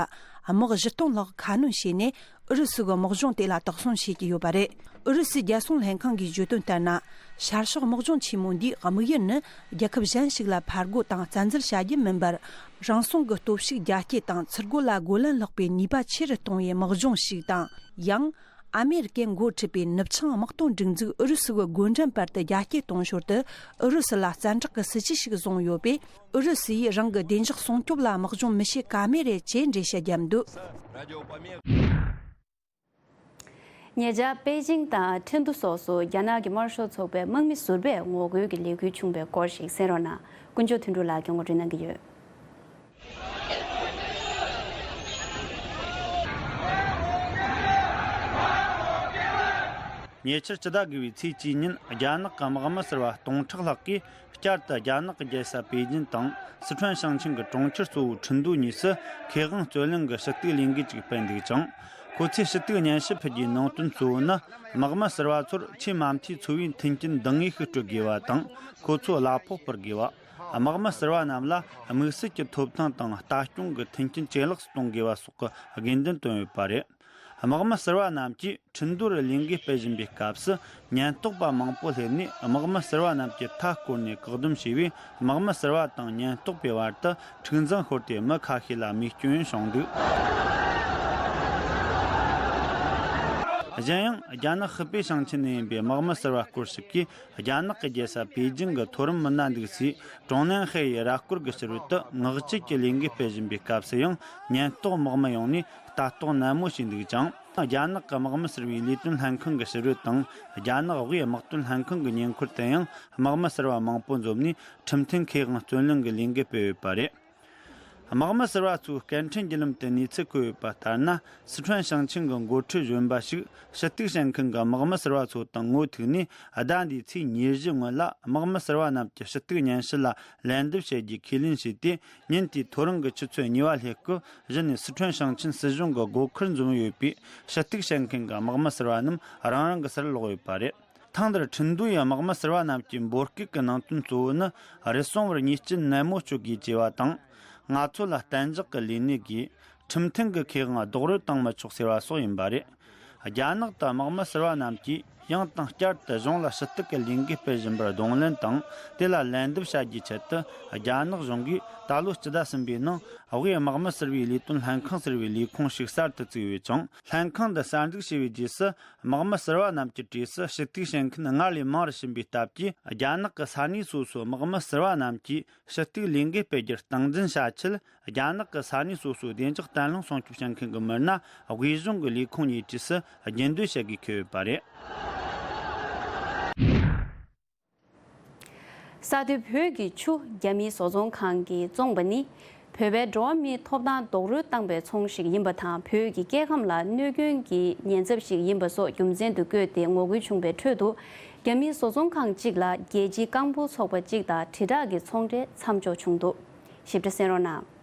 དམག་བཞི་སྟོང་ལྷག་ཁ་སྣོན་བྱས་ནས། ཨུ་རུ་སུ་གི་དམག་སྦྱོང་དེ་ལ་དོགས་ཟོན་བྱེད་ཀྱི་ཡོད་པ་རེད། ཨུ་རུ་སུའི་རྒྱལ་སྲུང་ལྷན་ཁང་གིས་བརྗོད་དོན་ལྟར་ན། ཤར་ཕྱོགས་དམག་སྦྱོང་ཆེན་མོ་འདིའི་དམིགས་ཡུལ་ནི། རྒྱལ་ཁབ་གཞན་ཞིག་ལ་ཕར་རྒོལ་དང་བཙན་འཛུལ་བྱ་རྒྱུ་མིན་པར། རང་སྲུང་གི་སྟོབས་ཤུགས་རྒྱ་སྐྱེད་དང་། ཚུར་རྒོལ་ལ་རྒོལ་ལན་སློག་པའི་ནུས་པ་ཆེ་རུ་གཏོང་བའི་དམག་སྦྱོང་ཞིག་དང་། ཡང་། ཨ་མེ་རི་ཀས་འགོ་ཁྲིད་པའི་ནུབ་བྱང་དམག་དོན་སྒྲིག་འཛུགས་ཨུ་རུ་སུ་གི་འགོ་འདྲེན་བར་དུ་རྒྱ་སྐྱེད་གཏོང་ཞོར་དུ། ཨུ་རུ་སུ་ལ་བཙན་དྲག་གི་སྲིད་ཇུས་ཤིག་བཟུང་ཡོད་པས། ཨུ་རུ་སུ་ཡིས་རང་གི་བདེ་འཇགས་སྲུང་སྐྱོབ་ལ་དམག་སྦྱོང་མི་བྱེད་ཀ་མེད་རེད་ཅེས་འགྲེལ་བཤད་བརྒྱབ་འདུག། ཉེ་ཆར་པེ་ཅིང་དང་ཁྲིན་ཏུ་སོགས་སུ་རྒྱ་ནག་གི་དམར་ཤོག་ཚོགས་པའི་དམག་མི་ཟུར་པས་ངོ་རྒོལ་གྱི་ལས་འགུལ་བྱུང་བའི་སྐོར་ཞིག་གསན་རོགས་གནང་། དཀོན་མཆོག་དོན་གྲུབ་ལགས་ཀྱིས་ངོ་སྤྲོད་གནང་གི་ཡོད། ཉེ་ཆར་སྤྱི་ཟླ་དགུ་བའི་ཚེས་བཅུའི་ཉིན། རྒྱ་ནག་གི་དམག་མི་ཟུར་པ་སྟོང་ཕྲག་ལྷག་གིས་བསྐྱར་དུ་རྒྱ་ནག་གི་རྒྱལ་ས་པེ་ཅིན་དང་། སི་ཁྲོན་ཞིང་ཆེན་གྱི་གྲོང་ཁྱེར་གཙོ་བོ་ཁྲིན་ཏུའུ་གཉིས་སུ་མཁས་དབང་རྩོད་གླེང་གི་ཞུ་གཏུག་ལས་འགུལ་ཅིག་སྤེལ་འདུག་ཅིང་། ཁོ་ཚོས་ཞུ་གཏུག་སྙན་ཞུ་ཕུལ་རྒྱུའི་ནང་དོན་གཙོ་བོ་ནི། དམག་མི་ཟུར་པ་ཚོར་ཆེས་མ་མཐའི་འཚོ་བའི་མཐུན་རྐྱེན་འདང་ངེས་ཤིག་སྤྲོད་དགོས་པ་དང་། ཁོ་ཚོ་གླ་ཕོགས་སྤར་དགོས་པ། དམག་མི་ཟུར་པ་རྣམས་ལ་དམིགས་བསལ་གྱི་ཐོབ་ཐང་དང་ལྟ་སྐྱོང་གི་མཐུན་རྐྱེན་ཇེ་ལེགས་སུ་གཏོང་དགོས་པ་སོགས་ཀྱི་དགོས་འདུན་བཏོན་ཡོད་པ་རེད། དམག་མི་ཟུར་པ་རྣམས་ཀྱིས་ཁྲིན་ཏུའུ་རུ་ལས་འགུལ་སྤེལ་བཞིན་པའི་སྐབས་སུ། ཉེན་རྟོག་པ་མང་པོ་སླེབས་ནས་དམག་མི་ཟུར་པ་རྣམས་ཀྱི་མཐའ་བསྐོར་ནས་བཀག་སྡོམ་བྱས་པས། དམག་མི་ཟུར་པ་དང་ཉེན་རྟོག་པའི་བར་དུ་འཁྲུག་འཛིང་ཤོར་ཏེ། མི་ཁ་ཤས་ལ་རྨས་སྐྱོན་བྱུང་འདུག། གཞན་ཡང་། རྒྱ་ནག་ཧི་པེ་ཞིང་ཆེན་ནས་ཡིན་པའི་དམག་མི་ཟུར་པ་སྐོར་ཞིག་གིས། རྒྱ་ནག་གི་རྒྱལ་ས་པེ་ཅིང་གི་མཐོ་རིམ་མི་སྣ་འདུག་སའི་ཀྲོང་ནན་ཧེ་ཡི་ར་སྐོར་གྱི་ཕྱི་རོལ་དུ་ངག་བཅད་ཀྱི་ལས་འགུལ་སྤེལ་བཞིན་པའི་སྐབས་སུ་ཡང་། ཉེན་རྟོག་དམག་མི་ཡོང་ནས་ལྟ་རྟོག་ནན་མོ་བྱས་འདུག་ཅིང་། རྒྱ་ནག་གི་དམག་མི་ཟུར་པའི་ལས་དོན་ལྷན་ཁང་གི་ཕྱི་རོལ་དང་། རྒྱ་ནག་དབུས་དམག་དོན་ལྷན་ཁང་གི་ཉེ་འཁོར་དུ་ཡང་། དམག་མི་ཟུར་པ་མང་པོ་འཛོམས་ནས། ཁྲིམས་མཐུན་ཁེ་དབང་རྩོད་གླེང་གི་ལས་འགུལ་སྤེལ་ཡོད་པ་རེད། དམག་མི་ཟུར་པ་ཚོའི་སྐད་འཕྲིན་བརྒྱུད་ལམ་དུ་གནས་ཚུལ་བཀོད་ཡོད་པ་ལྟར་ན། སི་ཁྲོན་ཞིང་ཆེན་གྱི་འགོ་ཁྲིད་གཞོན་པ་ཞིག་ཞུ་གཏུག་བྱེད་མཁན་གྱི་དམག་མི་ཟུར་པ་ཚོ་དང་ངོ་ཐུག་ནས། ཟླ་འདིའི་ཚེས་ཉེར་བཞི་སྔོན་ལ། དམག་མི་ཟུར་པ་རྣམས་ཀྱི་ཞུ་གཏུག་སྙན་ཞུ་ལ་ལན་འདེབས་བྱེད་རྒྱུའི་ཁས་ལེན་བྱས་ཏེ། ཉིན་དེའི་ཐོ་རངས་ཀྱི་ཆུ་ཚོད་གཉིས་པ་སླེབས་སྐབས། གཞི་ནས་སི་ཁྲོན་ཞིང་ཆེན་སྲིད་གཞུང་གི་སྒོ་ཁར་འཛོམས་ཡོད་པའི་ཞུ་གཏུག་བྱེད་མཁན་གྱི་དམག་མི་ཟུར་པ་རྣམས་རང་རང་གི་སར་ལོག་ཡོད་པ་རེད། ཐེངས་འདིར་ཁྲིན་ཏུའུ་ཡི་དམག་མི་ཟུར་པ་རྣམས་ཀྱི་འབོད་སྐུལ་གྱི་ནང་དོན་གཙོ་བོ་ནི། རེ་ཟུང་བར་ཉེས་ཅན་ནན་མོ་གཅོད་དགོས་ཅེས་པ་དང་། ང་ཚོ་ལ་གཏན་འཇགས་ཀྱི་ལས་གནས་དགོས། ཁྲིམས་མཐུན་གྱི་ཁེ་དབང་རྡོག་རོལ་བཏང་མི་ཆོག་ཟེར་བ་སོགས་ཡིན་པ་རེད། རྒྱ་ནག་ཏུ་དམག་མི་ཟུར་པ་རྣམས་ཀྱིས་ཡང་དང་བསྐྱར་དུ་གཞུང་ལ་ཞུ་གཏུག་གི་ལས་འགུལ་སྤེལ་བཞིན་པར་གདོང་ལེན་དང་། དེ་ལ་ལན་འདེབས་བྱ་རྒྱུའི་ཆེད་དུ། རྒྱ་ནག་གཞུང་གིས་ད་ལོ་སྤྱི་ཟླ་གསུམ་པའི་ནང་། དབུས་དམག་མི་ཟུར་པའི་ལས་དོན་ལྷན་ཁང་ཟེར་བའི་ལས་ཁུངས་ཤིག་གསར་དུ་བཙུགས་ཡོད་ཅིང་། ལྷན་ཁང་འདི་གསར་འཛུགས་བྱས་པའི་རྗེས་སུ། དམག་མི་ཟུར་པ་རྣམས་ཀྱི་གྲས་སུ་ཞུ་གཏུག་བྱེད་མཁན་སྔར་ལས་མང་རུ་ཕྱིན་པའི་སྟབས་ཀྱིས། རྒྱ་ནག་གི་ས་གནས་སོ་སོའི་དམག་མི་ཟུར་པ་རྣམས་ཀྱིས་ཞུ་གཏུག་ལས་འགུལ་སྤེལ་རྒྱུར་སྟངས་འཛིན་བྱ་ཆེད། རྒྱ་ནག་གི་ས་གནས་སོ་སོའི་བདེ་འཇགས་བརྟན་ལྷིང་སྲུང་སྐྱོབ་བྱེད་མཁན་གྱི་མི་སྣ། དབུས་གཞུང་གི་ལས་ཁུངས་གཉིས་གྲས་སུ་རྒྱུན་སྡོད་བྱེད་དགོས་འཁེལ་ཡོད་པ་རེད། གསར་དུ་བོད་ཀྱི་ཆུ་རྒྱ་མིའི་བཟོ་ཚོང་ཁང་གིས་བཙོངས་པ་ནི། བོད་པའི་འགྲོ་བ་མིའི་ཐོབ་ཐང་རྡོག་རོལ་བཏང་པའི་ཚོང་ཞིག་ཡིན་པ་དང་། བོད་ཀྱི་སྐྱེ་ཁམས་ལ་གནོད་སྐྱོན་གྱི་ཉེན་ཚབས་ཤིག་ཡིན་པ་སོགས་རྒྱུ་མཚན་དུ་བཀོད་དེ་ངོ་རྒོལ་བྱུང་བའི་ཁྲོད་དུ། རྒྱ་མིའི་བཟོ་ཚོང་ཁང་གཅིག་ལ་རྒྱལ་སྤྱིའི་རྐང་སྤོལ་ཚོགས་པ་གཅིག་དང་དྲིལ་བསྒྲགས་ཀྱི་ཚོང་འབྲེལ་མཚམས་འཇོག་བྱུང་འདུག། ཞིབ་ཕྲ་གསན་རོགས་གནང་།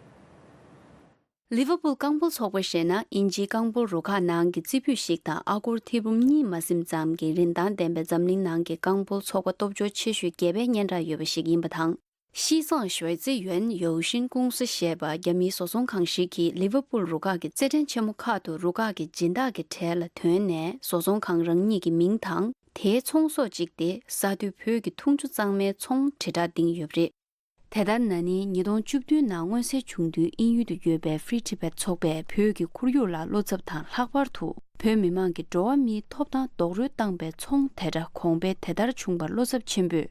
ལི་ཝར་པུལ་རྐང་སྤོལ་ཚོགས་པ་ཞེས་ན། དབྱིན་ཇིའི་རྐང་སྤོལ་རུ་ཁག་ནང་གི་རྩེ་ཕུད་ཞིག་དང་། ཨ་སྒོར་ཐེར་འབུམ་གཉིས་མ་ཟིན་ཙམ་གྱི་རིན་ཐང་ལྡན་པའི་འཛམ་གླིང་ནང་གི་རྐང་སྤོལ་ཚོགས་པ་སྟོབས་འབྱོར་ཆེ་ཤོས་བརྒྱད་པའི་སྙན་གྲགས་ཡོད་པ་ཞིག་ཡིན་པ་དང་། ཤིས་ཙང་ཞོའེ་ཙི་ཡོན་ཡོའུ་ཤིན་ཀུང་སི་ཞེས་པ་རྒྱ་མིའི་བཟོ་ཚོང་ཁང་ཞིག་གིས་ལི་ཝར་པུལ་རུ་ཁག་གི་རྩེད་འགྲན་ཆེན་མོ་ཁག་ཏུ་རུ་ཁག་གི་སྦྱིན་བདག་གི་གྲས་ལ་ཐོན་ནས། བཟོ་ཚོང་ཁང་རང་ཉིད་ཀྱི་མིང་དང་། དེའི་ཚོང་ཟོག་གཅིག་སྟེ། ས་རྡུལ་བོད་ཀྱི་འཐུང་ཆུ་གཙང་མའི་ཚོང་དྲིལ་བསྒྲགས་བཏིང་ཡོད་པ་རེད། དེ་ལྟར་ན་ནིང་ཉིས་སྟོང་བཅུ་བདུན་ནང་མངོན་གསལ་བྱུང་དུས། དབྱིན་ཡུལ་དུ་ཡོད་པའི་Free Tibet་ཚོགས་པས་བོད་ཀྱི་ཁོར་ཡུག་ལ་བློ་འཚབ་དང་། ལྷག་པར་དུ་བོད་མི་མང་གི་འགྲོ་བ་མིའི་ཐོབ་ཐང་རྡོག་རོལ་བཏང་པའི་ཚོང་དེ་འདྲ་གོང་འཕེལ་དེ་ལྟར་བྱུང་བར་བློ་འཚབ་ཆེན་པོས།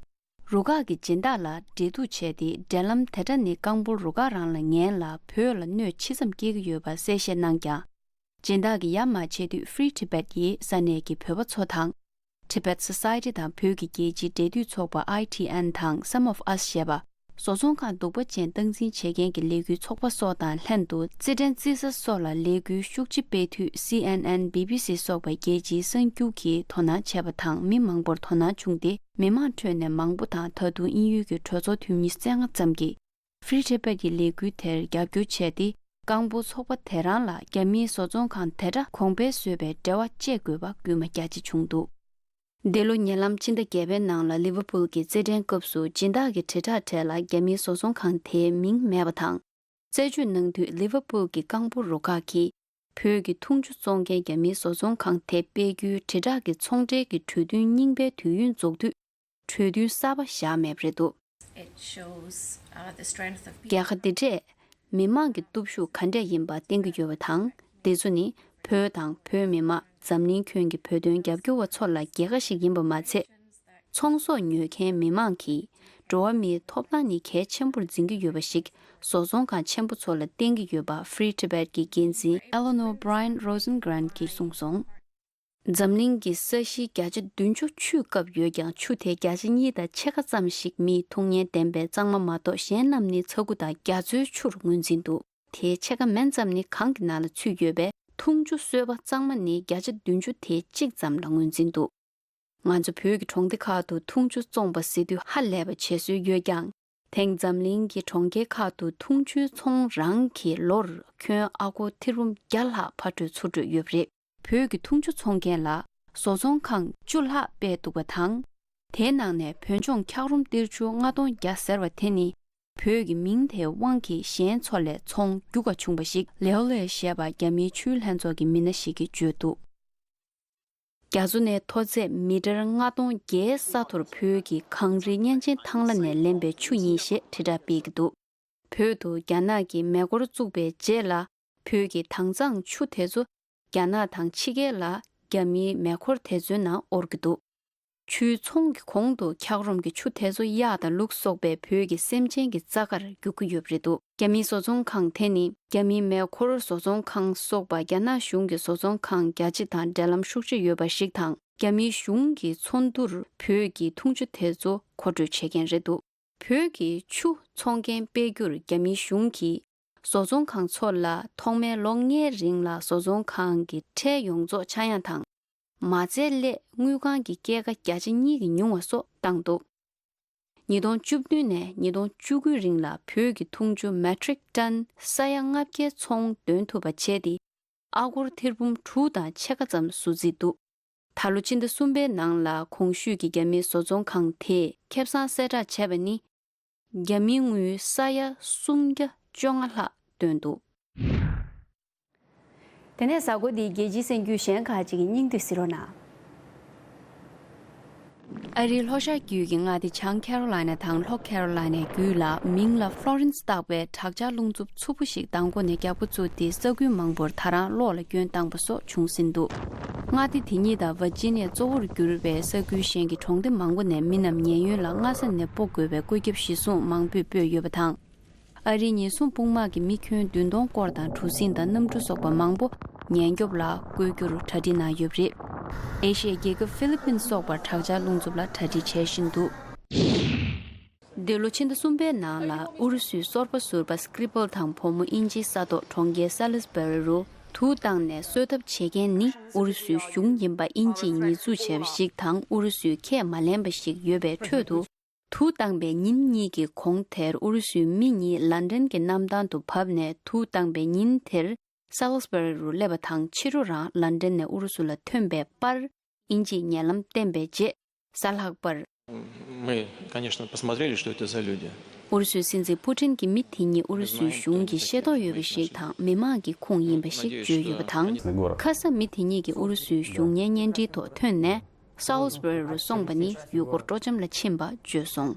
རུ་ཁག་གི་སྦྱིན་བདག་ལ་འབྲེལ་གཏུག་བྱས་ཏེ། འབྲེལ་ལམ་དེ་འདྲ་ནི་རྐང་སྤོལ་རུ་ཁག་རང་ལ་ངན་ལ། བོད་ལ་གནོད་ཆེ་ཙམ་སྐྱེལ་གྱི་ཡོད་པ་གསལ་བཤད་གནང་ཀྱང་། སྦྱིན་བདག་གིས་ཡ་མ་བྱས་དུས། Free Tibet་ཡིས་ས་གནས་ཀྱི་བོད་པ་ཚོ་དང་། Tibet Society་དང་བོད་ཀྱི་རྒྱལ་སྤྱིའི་འབྲེལ་མཐུད་ཚོགས་པ་I T N་དང་Some of Us་ཞེས་པ། བཟོ་ཚོང་ཁང་གདུག་པ་ཅན་སྟངས་འཛིན་བྱེད་མཁན་གྱི་ལས་འགུལ་ཚོགས་པ་སོགས་དང་ལྷན་དུ་རྩེད་འགྲན་རྩེད་ས་སོགས་ལ་ལས་འགུལ་ཤུགས་ཆེ་སྤེལ་དུས། སི་ཨེན་ཨེན། བི་བི་སི་སོགས་པའི་རྒྱལ་སྤྱིའི་གསར་འགྱུར་གྱིས་དོ་སྣང་བྱས་པ་དང་། མི་མང་པོར་དོ་སྣང་བྱུང་སྟེ། མི་མང་ཁྲོད་ནས་མང་པོ་དང་། ད་དུང་དབྱིན་ཡུལ་གྱི་གྲོས་ཚོགས་འཐུས་མི་བཅོ་ལྔ་ཙམ་གྱིས་Free Tibet ཀྱི་ལས་འགུལ་དེར་རྒྱབ་སྐྱོར་བྱས་ཏེ། རྐང་སྤོལ་ཚོགས་པ་དེ་རང་ལ་རྒྱ་མིའི་བཟོ་ཚོང་ཁང་དེ་འདྲ་གོང་འཕེལ་བཟོས་པའི་འབྲེལ་བ་བཅད་དགོས་པ་སྐུལ་མ་རྒྱ་ཆེ་བྱུང་འདུག། འདི་ལོ་ཉེ་ལམ་ཕྱི་ཟླ་བརྒྱད་པའི་ནང་ལ་ལི་ཝར་པུལ་གྱི་རྩེད་འགྲན་སྐབས་སུ་སྦྱིན་བདག་གི་དྲིལ་བསྒྲགས་གྲས་ལ་རྒྱ་མིའི་བཟོ་ཚོང་ཁང་དེའི་མིང་མེད་པ་དང་། རྩད་གཅོད་གནང་དུས། ལི་ཝར་པུལ་གྱི་རྐང་སྤོལ་རུ་ཁག་གིས་བོད་ཀྱི་འཐུང་ཆུ་བཙོང་མཁན་རྒྱ་མིའི་བཟོ་ཚོང་ཁང་དེ་སྤེལ་རྒྱུའི་དྲིལ་བསྒྲགས་ཀྱི་ཚོང་འབྲེལ་གྱི་གྲོས་མཐུན་རྙིང་པའི་དུས་ཡུན་རྫོགས་དུས། གྲོས་མཐུན་གསར་པ་བཞག་མེད་པ་རེད་འདུག། It shows, uh, the strength of people. རྒྱལ་ཁ་འདི་གྲས་མི་མང་གི་སྟོབས་ཤུགས་ག་འདྲས་ཡིན་པ་བསྟན་གྱི་ཡོད་པ་དང་། འདི་ཚོ་ནི་བོད་དང་བོད་མི་མང་། འཛམ་གླིང་ཁྱོན་གྱི་བོད་དོན་རྒྱབ་སྐྱོར་བ་ཚོ་ལ་རྒྱལ་ཁ་ཞིག་ཡིན་པ་མ་ཚད། ཚོང་ཟོག་ཉོ་མཁན་མི་མང་གིས་འགྲོ་བ་མིའི་ཐོབ་ཐང་ནི་གལ་ཆེན་པོར་འཛིན་གྱི་ཡོད་པ་ཞིག་བཟོ་ཚོང་ཁང་ཆེན་པོ་ཚོ་ལ་བསྟན་གྱི་ཡོད་པ་Free Tibet ཀྱི་འགན་འཛིན་Eleanor Bryan Rosengren གྱིས་གསུངས་སོང་། འཛམ་གླིང་གི་ས་གཞི་བརྒྱ་ཆ་བདུན་ཅུ་ཆུའི་སྐབས་ཡོད་ཀྱང་། ཆུ་དེའི་བརྒྱ་ཆ་གཉིས་དང་ཕྱེད་ཀ་ཙམ་ཞིག་མིས་འཐུང་ཉེན་ལྡན་པའི་གཙང་མ་མ་གཏོགས། གཞན་རྣམས་ནི་ཚ་ཁུ་དང་རྒྱ་མཚོའི་ཆུར་ངོས་འཛིན་འདུག། དེའི་ཕྱེད་ཀ་མན་ཙམ་ནི་གངས་ཀྱི་ནང་ལ་ཚུད་ཡོད་པས། འཐུང་ཆུ་གསོལ་བ་གཙང་མ་ནི་བརྒྱ་ཆ་བདུན་ཅུ་དེ་གཅིག་ཙམ་ལ་ངོས་འཛིན་འདུག། ང་ཚོ་བོད་ཀྱི་གྲོང་སྡེ་ཁག་ཏུ་འཐུང་ཆུ་བཙོང་པ་ཟེར་དུས་ཧ་ལས་པ་བྱེད་སྲོལ་ཡོད་ཀྱང་། དེང་འཛམ་གླིང་གི་གྲོང་ཁྱེར་ཁག་ཏུ་འཐུང་ཆུའི་ཚོང་རང་གིས་ལོར་ཁྱོན་ཨ་སྒོར་ཐེར་འབུམ་བརྒྱ་ལྷག་ཕར་སྤྲོད་ཚུར་སྤྲོད་ཡོད་པ་རེད། བོད་ཀྱི་འཐུང་ཆུ་འཚོང་མཁན་ལ་བཟོ་ཚོང་ཁང་བཅུ་ལྷག་སྤེལ་འདུག་པ་དང་། དེའི་ནང་ནས་བོད་ལྗོངས་འཁྱགས་རོམ་གཏེར་ཆུ་ལྔ་སྟོང་བརྒྱ་ཟེར་བ་དེ་ནི། བོད་ཀྱི་མིང་དེའི་དབང་གིས་གཞན་ཚོ་ལས་ཚོང་རྒྱུག་ག་བྱུང་བ་ཞིག་ལེའོ་ལེ་ཞེས་པ་རྒྱ་མིའི་ཆུའི་ལྷན་ཚོགས་ཀྱི་མི་སྣ་ཞིག་གིས་བརྗོད་འདུག། རྒྱ་མཚོ་ནས་མཐོ་ཚད་མི་ཊར་ལྔ་སྟོང་བརྒྱད་ས་མཐོར་བོད་ཀྱི་གངས་རིའི་གཉན་ཆེན་ཐང་ལྷ་ནས་ལེན་པའི་ཆུ་ཡིན་ཞེས་དྲིལ་བསྒྲགས་སྤེལ་གྱི་འདུག། བོད་དུ་རྒྱ་ནག་གིས་མེ་འཁོར་བཙུགས་པའི་རྗེས་ལ། བོད་ཀྱི་དྭངས་གཙང་ཆུ་དེ་ཚོ་རྒྱ་ནག་དང་ཕྱི་རྒྱལ་ལ་རྒྱ་མིའི་མེ་འཁོར་དེ་ཚོའི་ནང་དབོར་གྱི་འདུག། ཆུའི་ཚོང་གི་གོང་དུ་འཁྱགས་རོམ་གྱི་ཆུ་དེ་ཚོ་གཡག་དང་ལུག་སོགས་པའི་བོད་ཀྱི་སེམས་ཅན་གྱི་རྩྭ་ཁར་རྒྱུག་གི་ཡོད་པ་རེད་འདུག། རྒྱ་མིའི་བཟོ་ཚོང་ཁང་དེ་ནི་རྒྱ་མིའི་མེ་འཁོར་བཟོ་ཚོང་ཁང་སོགས་པ་རྒྱ་ནག་གཞུང་གི་བཟོ་ཚོང་ཁང་རྒྱ་ཆེ་དང་འབྲེལ་ལམ་ཤུགས་ཆེ་ཡོད་པ་ཞིག་དང་། རྒྱ་མིའི་གཞུང་གི་ཚོགས་འདུར་བོད་ཀྱི་འཐུང་ཆུ་དེ་ཚོ་མཁོ་སྤྲོད་བྱེད་མཁན་རེད་འདུག། བོད་ཀྱི་ཆུ་ཚོང་འགན་སྤེལ་རྒྱུར་རྒྱ་མིའི་གཞུང་གིས་བཟོ་ཚོང་ཁང་ཚོ་ལ་ཐོག་མའི་ལོ་ལྔའི་རིང་ལ་བཟོ་ཚོང་ཁང་གི་ཁྲལ་ཡོངས་རྫོགས་ཆག་ཡང་དང་། མ་རྩའི་སླད་དངུལ་ཁང་གི་སྐྱེད་ཀ་བརྒྱ་ཆ་གཉིས་ཀྱིས་ཉུང་བ་སོགས་བཏང་འདུག། ཉིས་སྟོང་བཅུ་བདུན་ནས་ཉིས་སྟོང་བཅུ་དགུའི་རིང་ལ་བོད་ཀྱི་འཐུང་ཆུ་མེ་ཊྲིག་ཊན་ས་ཡ་ལྔ་བརྒྱའི་ཚོང་འདོན་ཐུབ་པ་བྱས་ཏེ། ཨ་སྒོར་ཐེར་འབུམ་དྲུག་དང་ཕྱེད་ཀ་ཙམ་བཟོ་རྩིས་འདུག། ད་ལོ་ཕྱི་ཟླ་གསུམ་པའི་ནང་ལ་གོང་ཞུས་ཀྱི་རྒྱ་མིའི་བཟོ་ཚོང་ཁང་དེས་ཁེ་བཟང་གསལ་བསྒྲགས་བྱས་པ་ནི། རྒྱ་མིའི་དངུལ་ས་ཡ་སུམ་བརྒྱ་བཅོ་ལྔ་ལྷག་བཏོན་འདུག། དེ་ནས་གཟའ་འཁོར་འདིའི་རྒྱལ་སྤྱིའི་གསར་འགྱུར་གཞན་ཁག་ཅིག་གི་སྙིང་བསྡུས་གཟིགས་རོགས་གནང་། ཨ་རིའི་ལྷོ་ཤར་རྒྱུད་ཀྱི་མངའ་སྡེ་བྱང་ཁེ་རོ་ལའི་ན་དང་ལྷོ་ཁེ་རོ་ལའི་ནའི་རྒྱུད་ལ་མིང་ལ་ཕློ་རེན་སི་བཏགས་པའི་དྲག་ཆར་རླུང་འཚུབ་མཚུར་པོ་ཞིག་མདང་དགོང་ནས་རྒྱག་པ་བཙུགས་ཏེ་ས་ཁུལ་མང་པོར་ད་རང་གློག་ལ་སྐྱོན་བཏང་པ་སོགས་བྱུང་ཟིན་འདུག། མངའ་སྡེ་དེ་གཉིས་དང་ཝར་ཇི་ནི་ཡ་གཙོ་བོར་གྱུར་པའི་ས་ཁུལ་གཞན་གྱི་གྲོང་སྡེ་མང་པོ་ནས་མི་རྣམས་ཉེན་གཡོལ་ལ་སྔ་ས་ནས་སྤོ་དགོས་པའི་བཀོད་ཁྱབ་གཞི་བཟུང་མང་པོས་སྤོས་ཡོད་པ་དང་། ཨ་རིའི་ཉེན་སྲུང་དཔུང་དམག་གིས་མི་ཁྱོན་བདུན་སྟོང་སྐོར་དང་གྲུ་གཟིངས་དང་གནམ་གྲུ་སོགས་པ་མང་པོ་ཉེན་སྐྱོབ་ལ་བཀོལ་རྒྱུར་གྲ་སྒྲིག་གནང་ཡོད་པ་རེད། ཨེ་ཤི་ཡའི་རྒྱལ་ཁབ་ཧྥི་ལི་པིན་སོགས་པར་དྲག་ཆར་རླུང་འཚུབ་ལ་གྲ་སྒྲིག་བྱེད་བཞིན་འདུག། འདི་ལོ་ཕྱི་ཟླ་གསུམ་པའི་ནང་ལ་ཨུ་རུ་སུའི་སོར་པ་ཟུར་པ་སྐྲི་པལ་དང་བུ་མོ་དབྱིན་ཇིའི་ས་ཐོག་གྲོང་ཁྱེར་སཱ་ལི་སི་བྷེ་རི་རུ་དུག་བཏང་ནས་གསོད་ཐབས་བྱེད་མཁན་ནི་ཨུ་རུ་སུའི་གཞུང་ཡིན་པ་དབྱིན་ཇིས་ཉེས་འཛུགས་བྱས་པ་ཞིག་དང་། ཨུ་རུ་སུས་ཁས་མ་ལེན་པ་ཞིག་ཡོད་པའི་ཁྲོད་དུ། དུག་བཏང་པའི་ཉིན་གཉིས་ཀྱི་གོང་དེར་ཨུ་རུ་སུའི་མི་གཉིས་ལན་ཀྲན་གྱི་གནམ་ཐང་དུ་བབས་ནས། དུག་བཏང་པའི་ཉིན་དེར་སཱ་ལི་སི་བྷེ་རི་རུ་སླེབས་པ་དང་། ཕྱི་དྲོ་རང་ལན་ཀྲན་ནས་ཨུ་རུ་སུ་ལ་ཐོན་པའི་པར་དབྱིན་ཇིས་ཉེ་ལམ་བསྟན་པའི་རྗེས། གཟའ་ལྷག་པར། Мы, конечно, посмотрели, что это за люди. ཨུ་རུ་སུའི་སྲིད་འཛིན་པུ་ཏིན་གྱིས་མི་དེ་གཉིས་ཨུ་རུ་སུའི་གཞུང་གིས་ཤེས་རྟོགས་ཡོད་པ་ཞིག་དང་། མི་མང་གི་ཁོངས་ཡིན་པ་ཞིག་བརྗོད་ཡོད་པ་དང་། ཁ་སང་མི་དེ་གཉིས་ཀྱིས་ཨུ་རུ་སུའི་གཞུང་གཉེར་བརྙན་འཕྲིན་ཐོག་ཐོན་ནས། སཱལ་སི་བྷེ་རི་རུ་སོང་བ་ནི་ཡུལ་སྐོར་སྤྲོ་འཆམ་ལ་ཕྱིན་པ་བརྗོད་སོང་།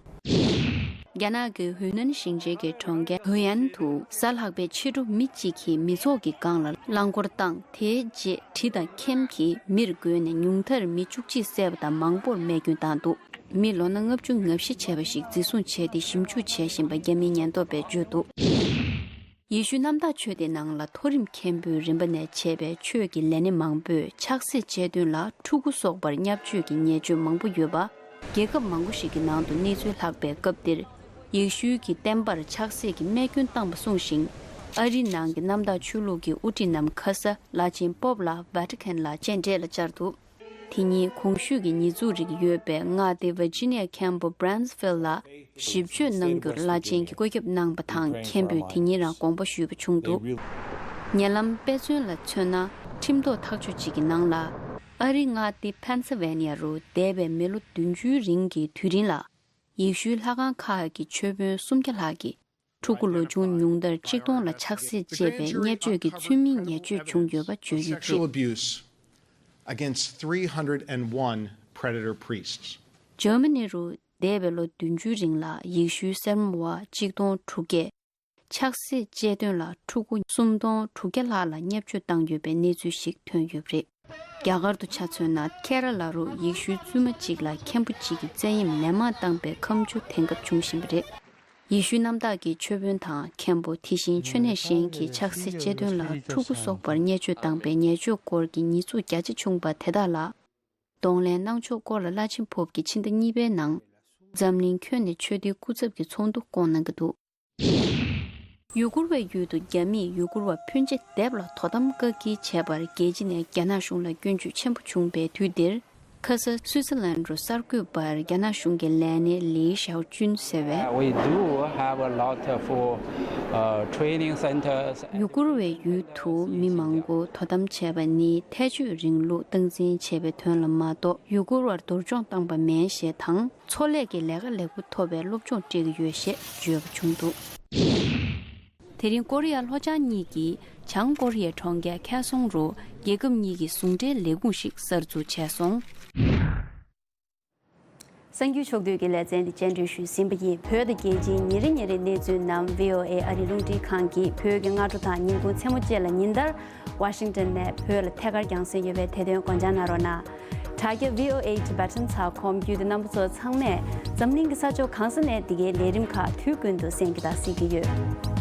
རྒྱ་ནག་གི་ཧུའུ་ནན་ཞིང་ཆེན་གྱི་གྲོང་ཁྱེར་ཧུའུ་ཨན་དུ་གཟའ་ལྷག་པའི་ཕྱི་དྲོ་མི་གཅིག་གིས་མི་ཚོགས་ཀྱི་སྒང་ལ་རླངས་འཁོར་བཏང་། དེའི་རྗེས་གྲི་དང་ཁྱེམ་གྱིས་མིར་བགོས་ནས་ཉུང་མཐར་མི་བཅུ་གཅིག་བསད་པ་དང་མང་པོར་རྨས་སྐྱོན་བཏང་འདུག། མི་ལོ་ན་ལྔ་བཅུ་ང་བཞི་བྱས་པ་ཞིག་འཛིན་བཟུང་བྱས་ཏེ་ཞིབ་འཇུག་བྱེད་བཞིན་པ་རྒྱ་མིའི་ཉེན་རྟོག་པས་བརྗོད་འདུག། ཡེ་ཤུ་གནམ་བདག་ཆོས་སྡེའི་ནང་ལ་མཐོ་རིམ་མཁན་པོའི་རིམ་པ་ནས་བྱས་པའི་ཆོས་ཀྱི་ལས་སྣེ་མང་པོས་ཆགས་སྲེད་བྱེད་དོན་ལ་ཕྲུ་གུ་སོགས་པར་བརྙས་བཅོས་ཀྱི་ཉེས་སྤྱོད་མང་པོ་ཡོད་པ། རྒྱལ་ཁབ་མང་པོ་ཞིག་གི་ནང་དུ་གནས་ཚུལ་ལྷག་པའི་སྐབས་འདིར། ཡེ་ཤུའི་གི་བསྟན་པར་ཆགས་སྲེད་ཀྱི་རྨས་སྐྱོན་བཏང་པ་གསུངས་ཤིང་། ཨ་རིའི་ནང་གི་གནམ་བདག་ཆོས་ལུགས་ཀྱི་དབུ་ཁྲིད་རྣམས་ཁ་ས་བླ་ཆེན་པོབ་ལ་ཝེ་ཊི་ཀན་ལ་མཇལ་འཕྲད་ལ་བཅར་འདུག་དེ་ཉིན་གོང་ཞུས་ཀྱི་ཉེས་འཛུགས་རིགས་ཡོད་པའི་མངའ་སྡེ་ཝར་ཇི་ནི་ཡ་མཁན་པོ་བྷི་རན་སི་ཕིལ་ལ་ཞིབ་དཔྱོད་གནང་རྒྱུར་བླ་ཆེན་གྱིས་བཀོད་ཁྱབ་གནང་པ་དང་། མཁན་པོས་དེ་ཉིན་རང་དགོངས་པ་ཞུས་པ་བྱུང་འདུག་ཉེ་ལམ་དཔེ་མཚོན་ལ་མཚོན་ན། ཁྲིམས་ཐོག་ཐག་གཅོད་ཅིག་གི་ནང་ལ། ཨ་རིའི་མངའ་སྡེ་ཕེན་སི་ཝེ་ནི་ཡ་རུ་འདས་པའི་མི་ལོ་བདུན་ཅུའི་རིང་གི་དུས་རིང་ལ། ཡེ་ཤུའི་ལྷ་ཁང་ཁག་གི་མཆོད་དཔོན་སུམ་བརྒྱ་ལྷག་གིས་ཕྲུ་གུ་ལོ་ཆུང་ཉུང་མཐར་གཅིག་སྟོང་ལ་ཆགས་སྲེད་ཅེས་པའི་བརྙས་བཅོས་ཀྱི་ཚུལ་མིན་ཉེས་སྤྱོད་བྱུང་ཡོད་པ་བརྗོད་ཡོད་པ་རེད། Abuse against three hundred and one predator priests. འཇར་མ་ནི་རུ་འདས་པའི་ལོ་བདུན་ཅུའི་རིང་ལ་ཡེ་ཤུའི་སེར་མོ་བ་གཅིག་སྟོང་དྲུག་བརྒྱས་ཆགས་སྲེད་བཅས་དོན་ལ་ཕྲུ་གུ་སུམ་སྟོང་དྲུག་བརྒྱ་ལྷག་ལ་བརྙས་བཅོས་བཏང་ཡོད་པའི་གནས་ཚུལ་ཞིག་ཐོན་ཡོད་པ་རེད། རྒྱ་གར་དུ་ཆ་མཚོན་ན། ཁེ་ར་ལ་རུ་ཡེ་ཤུའི་བཙུན་མ་གཅིག་ལ་མཁན་པོ་གཅིག་གིས་བཙན་གཡེམ་ལན་མང་བཏང་པའི་ཁ་མཆུ་དེང་སྐབས་འབྱུང་བཞིན་པ་རེད། ཡེ་ཤུའི་གནམ་བདག་གི་མཆོད་དཔོན་དང་མཁན་པོ། དེ་བཞིན་མཆོད་གནས་གཞན་གྱི་ཆགས་སྲེད་བཅས་དོན་ལ་ཕྲུ་གུ་སོགས་པར་བརྙས་བཅོས་བཏང་པའི་ཉེས་སྤྱོད་སྐོར་གྱི་ཉེས་འཛུགས་བརྒྱ་ཆ་བྱུང་པ་དེ་དག་ལ། གདོང་ལེན་གནང་ཕྱོགས་སྐོར་ལ་བླ་ཆེན་པོབ་ཀྱིས་ཕྱི་ཟླ་གཉིས་པའི་ནང་། འཛམ་གླིང་ཁྱོན་ནས་ཆོས་ལྡན་སྐུ་ཚབ་ཀྱི་ཚོགས་འདུ་བསྐོང་གནང་གི་འདུག་ཡུ་གུར་བའི་ཡུལ་དུ་རྒྱ་མིས་ཡུ་གུར་བ་ཕོན་ཆེ་སྡེབ་ལ་དོ་དམ་བཀག་སྐྱིལ་བྱས་པར་རྒྱལ་སྤྱི་ནས་རྒྱ་ནག་གཞུང་ལ་སྐྱོན་བརྗོད་ཆེན་པོ་བྱུང་པའི་དུས་འདིར། ཁ་ས་སུའི་ཙི་ལན་རུ་གསར་འགོད་པར་རྒྱ་ནག་གཞུང་གི་ལས་སྣེ་ལི་ཞའོ་ཅུན་ཟེར་བས། We do have a lot of, uh, training centers. ཡུ་གུར་བའི་ཡུལ་དུ་མི་མང་པོ་དོ་དམ་བྱས་པ་ནི་ཐལ་སྤྱོད་རིང་ལུགས་སྟངས་འཛིན་བྱས་པའི་དོན་ལ་མ་གཏོགས་ཡུ་གུར་བར་འདུར་སྦྱོང་བཏང་པ་མིན་ཞེས་དང་། འཚོ་ལས་ཀྱི་ལས་ཀ་ལེགས་པོ་ཐོབ་པའི་སློབ་སྦྱོང་སྤྲད་ཀྱི་ཡོད་ཞེས་བརྗོད་པ་བྱུང་འདུག་དེ་རིང་ཀོ་རི་ཡ་ལྷོ་བྱང་གཉིས་ཀྱིས་བྱང་ཀོ་རི་ཡའི་གྲོང་ཁྱེར་ཁེ་སོང་རུ་རྒྱལ་ཁབ་གཉིས་ཀྱི་ཟུང་འབྲེལ་ལས་ཁུངས་ཤིག་གསར་འཛུགས་བྱས་སོང་། གསར་འགྱུར་ཕྱོགས་བསྡུས་ཀྱི་ལེ་ཚན་འདི་རྒྱན་སྤྲོས་ཞུས་ཟིན་པ་ཡིན། བོད་དང་རྒྱལ་སྤྱིའི་ཉིན་རེ་ཉིན་རེའི་གནས་ཚུལ་རྣམས་བྷི་ཨོ་ཨེ་ཨ་རིའི་རླུང་འཕྲིན་ཁང་གི་བོད་ཀྱི་སྔ་དྲོ་དང་ཉིན་གུང་མཚན་མོ་བཅས་ལ་ཉིན་ལྟར་ཝ་ཤིང་ཏོན་ནས་བོད་ལ་ཐད་ཀར་རྒྱང་སྲིང་ཡོད་པས་དེ་དོན་དགོངས་འཇགས་གནང་རོགས་གནང་། དྲ་རྒྱ་བྷི་ཨོ་ཨེ་ཊི་བྷེ་ཊན་ཚ་ཁོམ་བརྒྱུད་དེ་རྣམ་པ་ཚོ་ཚང་མས་འཛམ་གླིང་གི་ས་ཕྱོགས་གང་ས་ནས་འདི་གའི་ལས་རིམ་ཁག་དུས་ཀུན་ཏུ་གསན་རྒྱུ་དང་གཟིགས་ཀྱི་ཡོད།